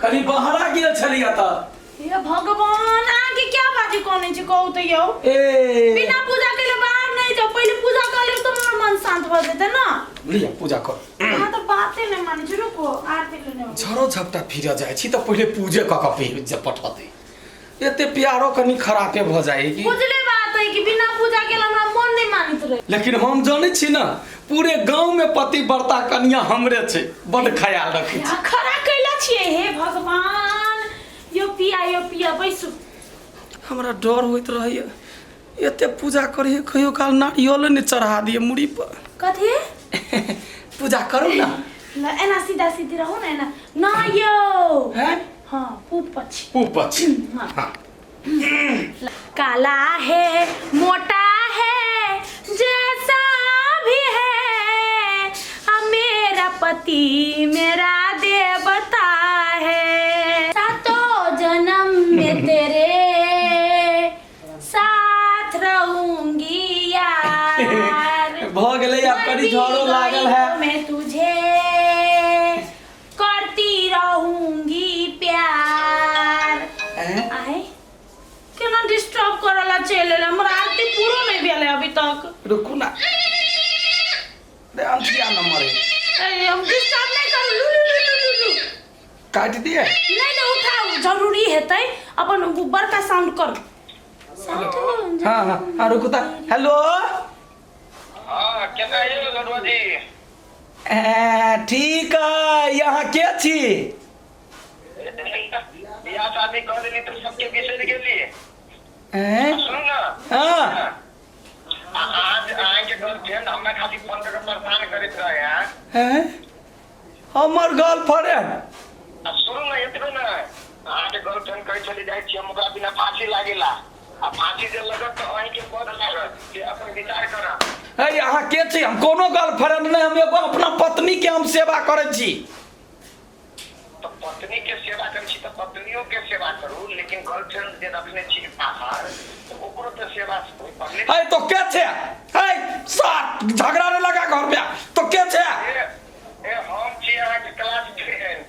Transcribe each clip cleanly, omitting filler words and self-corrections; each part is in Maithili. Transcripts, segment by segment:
कनी बहरा गेल छलियै तऽ। हे भगवान, अहाँके क्या बाजी कोने छी कहू तऽ यौ? ए, बिना पूजा केले बाहर नहीं जाओ, पहले पूजा कर लेब तो हमर मन शांत भऽ जेतै ना। लिअ, पूजा कर। अहाँ तऽ बाते नहि मानै छी। रुको, आरती लेने अबै। झरो झपटा फिर जाइ छी तऽ पहिले पूजे कऽ कऽ फिर जे पठतै। एते प्यारो कनी खराबे भऽ जाइ कि बुझले बात है कि बिना पूजा केले हमरा मन नहीं मानैत रहे। लेकिन हम जानै छी ने, पूरे गांव में पतिव्रता कनिया हमरे छै, बड ख्याल रखै छी। खड़ा कैला छियै? हे भगवान, यो पिया, यो पिया, बैसू। हमरा डर होइत रहैया, एते पूजा करिए कहियो काल नारियल ने चढ़ा दिए मुड़ी पर। कथी? पूजा करू ना। ल, एना सीधा सीधी रहू ने, एना ना यौ। हैं? हाँ, पूप पछि। पूप पछि। हाँ। हाँ। काला है, मोटा है, जैसा भी है, अब मेरा पति मेरा देवता है। सातों जन्म में तेरे साथ रहूंगी यार। भऽ गेलै, आब कनी झरो लागल है। मैं तुझे करती रहूंगी प्यार। हैं? आए केना डिस्टर्ब करला चलि एलै? हमर आरती पूरो नहि भेलै अभी तक। रुकू ना रे, अंतिया नंबर है। ए, हम डिस्टर्ब नहि करू। लू लू लू लू लू लू। काटि दिए? नहि नहि, उठाउ, जरूरी हेतै। अपन ओ बड़का साउंड करू, साउंड। हाँ हाँ हाँ, रुकू ता। हेलो। हाँ, केना यौ लडुआ जी? ए, ठीक है, यहाँ के छी? बियाह शादी कऽ लेली तऽ सबके बिसरि गेली। हैं? सुनू ने। हाँ। अहाँ अहाँके गर्लफ्रेंड हमरा खातिर फोन कऽ के परेशान करैत रहे हैं। हैं? हमर गर्लफ्रेंड? आ सुनू ने, एतबे ने, अहाँके गर्लफ्रेंड कहै छली जाइ छी हम, ओकरा बिना फांसी लागेला, आ फांसी जे लगत तऽ अहींके बड लागत, से अपन विचार करब। है, अहाँ के छी? हम कोनो गर्लफ्रेंड नहि, हम एगो अपना पत्नी के हम सेवा करै छी। तऽ पत्नी के सेवा करै छी तऽ पत्नियों के सेवा करू, लेकिन गर्लफ्रेंड जे रखने छी बाहर तऽ ओकरो तऽ सेवा पड़ले। है, तो के छे? है साथ झगड़ा नहीं लगा घर पे, तो के छे? ए ए, हम छी अहाँके क्लास फ्रेंड।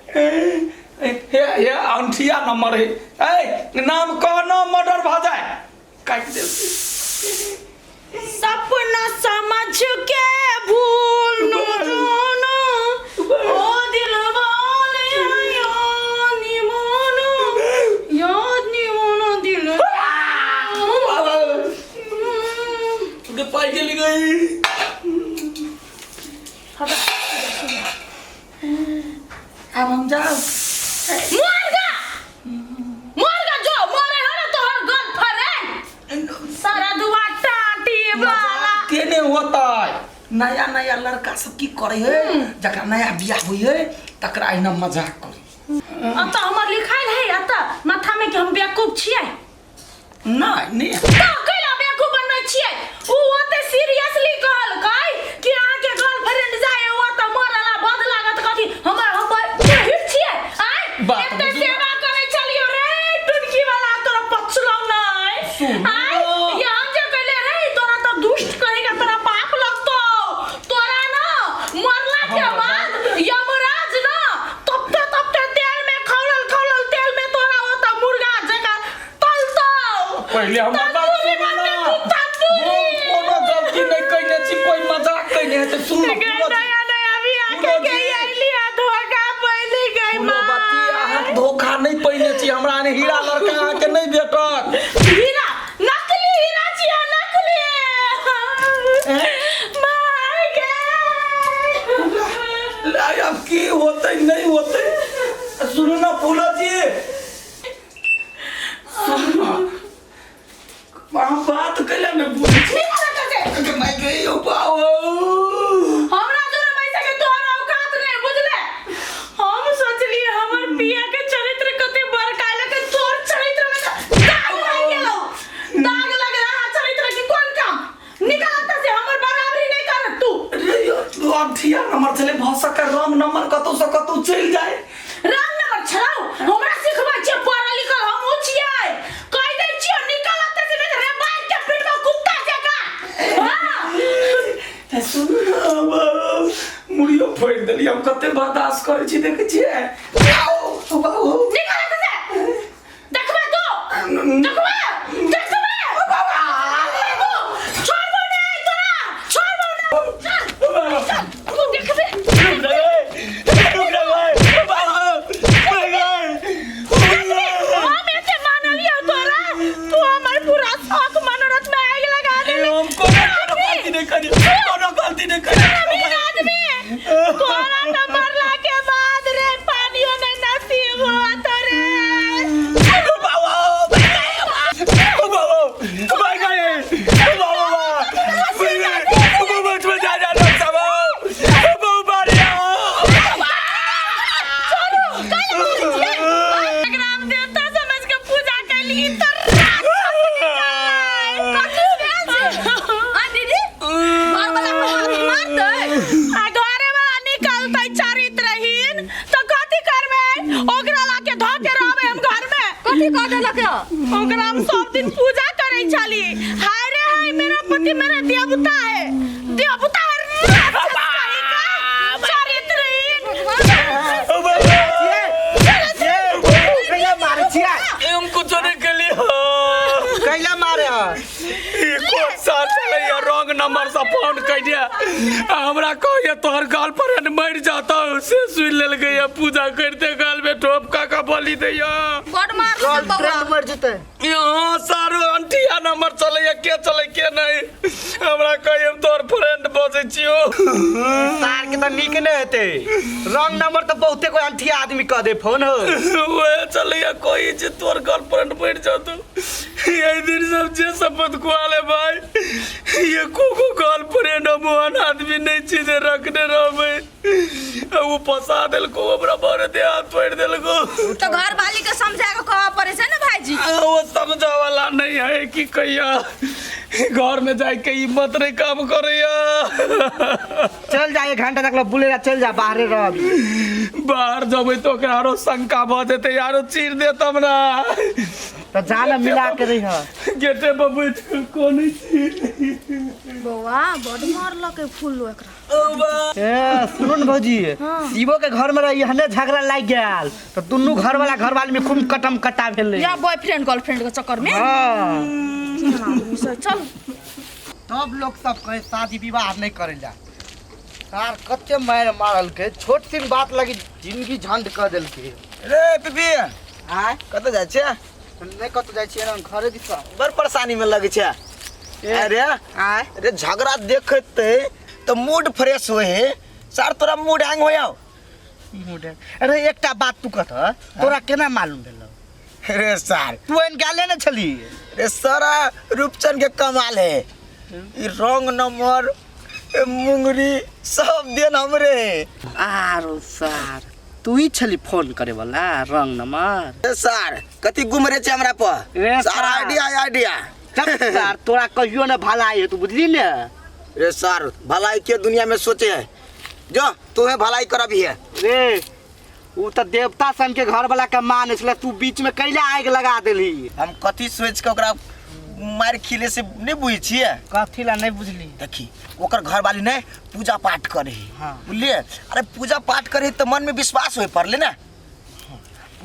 हे हे, अंठिया नंबर है। ए, नाम कहनो मर्डर भ जाए। काट दे। सपना समझ के भूल न जाना, ओ दिल वाले, याद निभाना, याद निभाना दिल। के पाई चली गई। अब हम जाओ। मर गा, मर गा, जो मरे हो ना तोहर गर्लफ्रेंड सारा दुआ टाटी वाला। के नहीं होता है। नया नया लड़का सब की करे है, जकरा नया बियाह हुई है तकरा अहिना मजाक करे। अतः हमर लिखाइल है अतः माथा में कि हम बेवकूफ छियै? नहीं नहीं। तऽ कैला बेवकूफ बनबै छियै? उ ओते सीरियसली कहलकै कि अहाँके गर्लफ्रेंड जाय ओतऽ मरला बद लागत। कथी हमर हम बहिर छियै? आँय, बात एते बुझू ना। सेवा करै छलियौ रे टुनकी वाला, तोरा पछलौ नै। सुनू आँय, ना। ये हम जे कहले रे तोरा तऽ दुष्ट कहेगा, तोरा पाप लगतौ। तोरा ना मरला के हमरा बाद यमराज ना तपते तपते तेल में, खौलल खौलल तेल में तोरा ओतऽ मुर्गा जकाँ तलतौ। पहिले हमर बात तंदूरी सुनू ना। बनतै तू, तंदूरी। हम कोनो गलती नहीं कइने छी, कोई मजाक कइने है तो सुन। गे, नया नया बियाह फूलो के जी। अइली आ धोखा पहली गई। फूलो बत्ती, अहाँ धोखा नहीं पहिने छी। हमरा एहन हीरा लड़का अहाँके नहीं भेटत। हीरा नकली हीरा छियै, नकली। माय गे। ले, अब की होतै नहीं होतै? सुनू ना फूलो जी, सुनू ना, अहाँ बात कैला ने बुझै छी? माय गे, यौ बाबू। हमरा जोरे पैसा के तोहर औकात नहीं, बुझले? हम सोचलिए हमर पिया के चरित्र कते बड़का, लेकिन तोर चरित्र में तो दाग लग गेलो, दाग लग रहा चरित्र के। कोन काम निकल अतः से, हमर बराबरी नहीं कर तू। रे यौ, अठिया नंबर छलै, भऽ सकै रंग नंबर कतौ से कतौ चलि जाय। राम नंबर छलौ? हमरा सिखबै छियै? पढ़ल लिखल हमहूँ छियै। कहि दै छियै, निकल अतः से, नहीं तऽ रे बाइक के पीटबो कुत्ता जकाँ। हाँ। सुन ना, मुड़ियो फोड़ि देलियै। हम कते बर्दाश्त बर्दाश्त करै छी देखै छियै आउ बाबू निकल एतऽ से देखबे तू देखबे देखबे बाबू छोड़बो नहीं तोरा छोड़बो नहीं चल चल तू देखबे हम एते मानलियौ तोरा तू हमर पूरा शौक मनोरथ में आगि लगा देली हम कोनो कोनो गलती नहीं करी कोनो गलती नहीं करी अमीर आदमी तोरा त मरला के बाद रे पानियो नहीं नसीब होत रे ग्राम देवता समझ के पूजा कैली त राक्षस निकललै। कथी भेल छै आ दीदी घर वाला पर हाथ मारतै आ घरे वाला निकलतै चरित्रहीन त कथी करबै ओकरा लाके धऽ के रहबै हम घर में कथी कह देलक यऽ? ओकरा हम सब दिन पूजा करै छली हाय रे हाय मेरा पति मेरा देवता है देवता है राक्षस कहीं का चरित्रहीन कैला मारे छियै हम कुछ नहीं केली कैला मारे है कोन सार चलैया रॉन्ग नंबर से फोन कर दिया हमरा कहिया तोहर गर्लफ्रेंड मर जाता से सुन लेल गया पूजा करते गाल में ठोप का का बलि दैया बड मारलक बौआ गर्लफ्रेंड मर जेतै यहाँ सारो अंटिया नंबर चलैया के चलै के नहीं हमरा कहिया तोहर फ्रेंड बजै छियो सार के तऽ नीक नहि हेतै रॉन्ग नंबर तऽ बहुते कोई अंठिया आदमी कह दे फोन हो वह चलैया कोई जे तोहर गर्लफ्रेंड मर जातो यही दिन सब जे शपथ खुआले भाई ये को गर्लफ्रेंड हम ओहन आदमी नहीं छी जे रखने रहबै आ उ फंसा देलको हमरा बड़ दे हाथ तोड़ देलको तो घर वाली के समझा के कहऽ पड़ै छै ने भाईजी आ, वो समझा वाला नहीं है कि कहिया घर में जाके हिम्मत नहीं काम करैया चल जा एक घंटा तक ला बुलेरा चल जा बाहरे रह अभी बाहर जबै तो ओकरा आरो शंका भऽ जेतै आरो चीर देत हमरा तऽ जा ना मिला के रही है गेटे पर बैठ के कोने छी बौआ बड मारलक फूल एकरा ए सुनो न भौजी शिवो के घर में रही हने झगड़ा लागि गेल तऽ दुनू घर वाला घर वाली में खूब कटम कटा भेलै या बॉयफ्रेंड गर्लफ्रेंड के चक्कर में हाँ केहन आदमी छै चल तब लोग सब कहे शादी विवाह नहीं करे ला सार कते मार मारलकै छोट सिन बात लगी जिंदगी झंड कऽ देलकै रे पिपी आय कतऽ जाइ छियै नहि कतौ जाइ छियै ने घरे दिस बड़ परेशानी में लगै छै अरे आय अरे झगड़ा देखते तऽ मूड फ्रेश होइ है सर तोरा मूड हैंग हो जाओ मूड अरे एकटा बात तू कह तोरा केना मालूम भेलौ रे सर तू एन गेले ने छली रे सर रूपचंद के कमाल है ई रॉन्ग नंबर ए मुंगरी सब देन हमरे है आरो सर तू ही छली फोन करे वाला रंग नंबर रे सर कथी गुम रे छै हमरा पर रे सर सार। आइडिया है, आइडिया चल सर तोरा कहियो ने भलाई है तू बुझली ने रे सर भलाई के दुनिया में सोचे है जो तू है भलाई करबी है रे उ त देवता सन के घर वाला के मान छले तू बीच में कैला आग लगा देली हम कथी सोच के ओकरा मार खिले से नहीं बुझै छियै कथी ला नहीं बुझली देखी ओकर घर वाली ने पूजा पाठ करे है हाँ। बुझलिए अरे पूजा पाठ करे तो मन में विश्वास होए पड़ले ना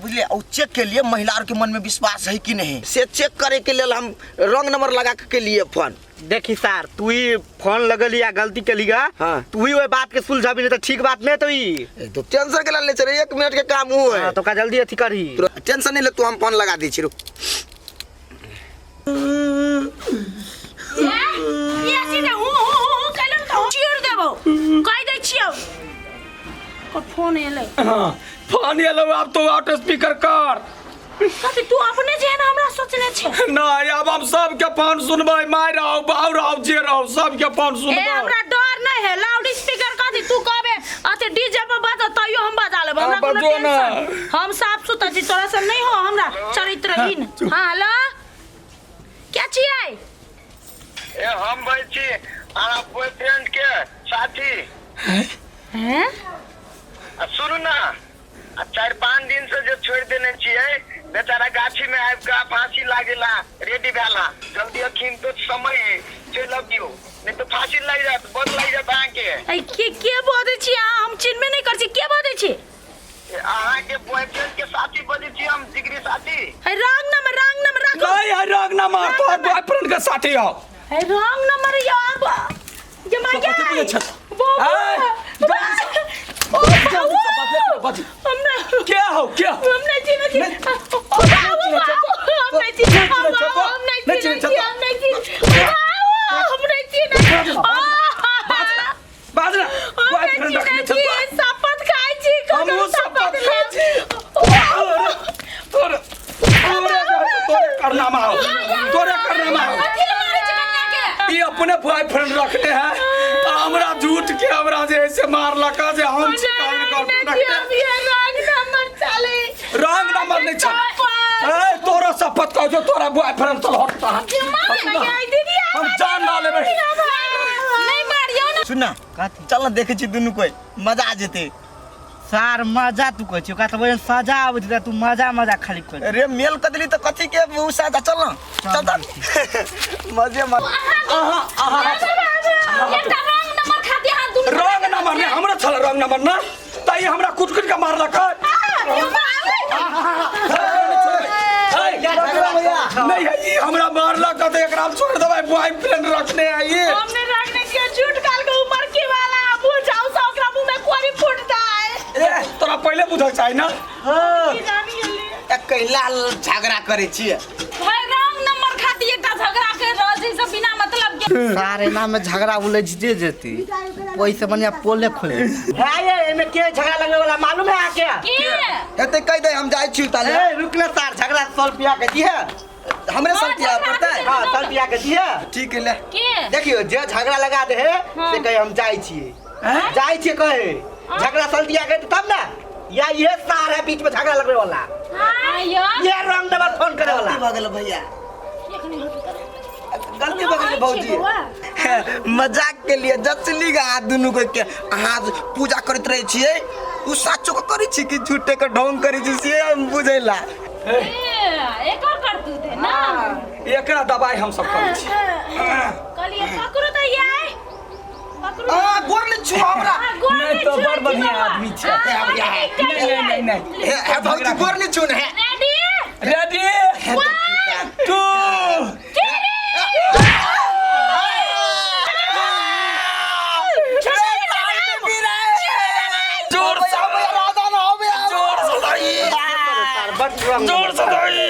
बुझलिए और चेक के लिए महिला आर के मन में विश्वास है कि नहीं से चेक करे के लिए हम रॉन्ग नंबर लगा के लिए फोन देखी सर तू ही फोन लगली या गलती के लिगा हाँ। तू ही ओए बात के सुलझाबी नहीं तो ठीक बात नहीं तो ई ए, तो टेंशन के ले चले एक मिनट के काम हो है हाँ, तो का जल्दी अथी करही टेंशन नहीं ले तू हम फोन लगा दी छी रुक ये सीधे हूँ हूँ हूँ हूँ कैलन तो चीर देबो कह दै छियौ ओकर फोन एलै हाँ, फोन एलो आब तो आउट स्पीकर कर कथी तू अपने जेहन हमरा सोचने छे नहीं अब हम सबके फोन सुनबै माय रहो बाऊ रहो जे रहो सबके फोन ए सुनबै हमरा डर नहीं है लाउड स्पीकर कथी तू कहबे अथी डीजे पर बजा तैयो हम बजा लेब हमरा हाँ, कोनो बजो ना। टेंशन हम साफ सुथरा छी तोरा से नहीं हो हमरा चरित्रहीन हाँ हेलो क्या छियै ए हम बजै छी अहाँ बॉयफ्रेंड के साथी हैं आ सुनू ना आ 4-5 दिन से जे छोड़ि देने छियै बेचारा गाछी में आबि कऽ फांसी लागेला रेडी भेल हा जल्दी अखिन तो समय है चलि अबियौ नहीं तो फांसी लागि जायत बड लागि जायत अहाँके ऐ के के बजै छी अहाँ हम चिन्हबे नहि करै छी के बजै छी अहाँके बॉयफ्रेंड के साथी बजै छी हम जिगरी साथी। है रॉन्ग नंबर, रॉन्ग नंबर राखो। नहीं है रंग नंबर, तोहर बॉयफ्रेंड के साथी हो। है रॉन्ग नंबर यार, ये मां तो कथी बोलै छह? बाबू। ऐ, जल्दी से- ओ जल्दी से बात नहीं करो, बाजी। हमरा क्या हो क्या हो? हम नहीं चिन्है छी। नहीं- ओ बाबू, नहीं चिन्है छह बाबू, हम नहीं नहीं चिन्है चिन्है छह तो? हम नहीं नहीं चिन्है चिन्है छह छी तो? हम नहीं चिन्है बाबू, हम नहीं चिन्है। बाजना बाजना हम नहीं बॉयफ्रेंड चिन्है रखने छह छी, तो? शपथ खाइ छी, हमहूँ ककरो शपथ शपथ खाइ छी। लेब। तोरे तोरे तोरे करनामा हो, तोरे करनामा हो। कथी लए मारै छै कन्या के? ई अपने बॉयफ्रेंड रखने है आ हमरा झूठ के हमरा जे ऐसे मारलक जे हम हम छी नहीं कारण चिन्है गर्लफ्रेंड छी, रखने। हम ये रॉन्ग नंबर चले। रंग नंबर नहीं छ। शपथ। ए तोरा शपथ कह जो तोरा बॉयफ्रेंड चल हट तहन। दीदी हम जान ना लेबै। नहीं मारियो ना। सुन ना। कथी? चल ना देखै छी दुनू कोई मजा आ जेतै। सार मजा तू कहै छी ओकरा तऽ वजन सजा आबै छै तू मजा मजा खाली कर। रे मेल कऽ देली तऽ कथी के उ साजा, चल ना चल चल मजे मजा। अहाँ अहाँ एकटा रंग नंबर खातिर अहाँ दुनू रंग नंबर नहीं हमरा छल रंग नंबर ना त ई हमरा कुट कुट के मारलक। नहीं है ई हमरा मारलक त एकरा हम छोड़ देबै, बॉयफ्रेंड रखने है ई। हमने रखने के झूठ काल के उमर के वाला वो जाओ सा ओकरा मुंह में कोरी फूटता है। ए तोरा पहिले बुझल चाही ना। की जानी गेली। कैला झगड़ा करै छियै? भाई रंग नंबर खातिर एकटा झगड़ा कर रहल छै सब बिना मतलब के। सार एना में झगड़ा उलझ जे जेती ओहिसे बढ़िया पोले खोले है। ये एमे के झगड़ा लगने वाला मालूम है आके? के? एते कहि दे हम जाइ छी ताले। ए रुक ले सार, झगड़ा सौ रुपया के दी है। हमरे हाँ, सब दिया झगड़ा पड़तै। हाँ 100 रुपया के दी है। ठीक है ले। के? देखियो जे झगड़ा लगा दे है से कहे हम जाइ छियै, जाइ छियै कहे झगड़ा सल्टिया के तब ना, या ये सार है बीच में झगड़ा लगने वाला। आया ये रंग नंबर फोन करे वाला। गलती भऽ गेल भैया, गलती भऽ गेल भौजी, मजाक के लिए जचली गा। अहाँ दुनू के के अहाँ पूजा करैत रहै छियै, उ साचो के करै छी कि झूठे के ढोंग करै छी से हम बुझैला। ए एकर करतूत है ना। एकरा दबाई हम सब करै छी। कहलिए पकड़ो तो यार पकड़ो। आ गोर नहि छू हमरा। हाँ, गोर नहीं नहीं तो छुआ बड़ छी बढ़िया बाबा। आदमी छै। हाँ, बड़ नीक नहीं नहीं नहीं नहीं। हे हे भौजी गोर नहि छू ने हे। रेडी? रेडी टू जोर से राधा ना आबे। जोर से दही, सार बड रंग जोर से दही।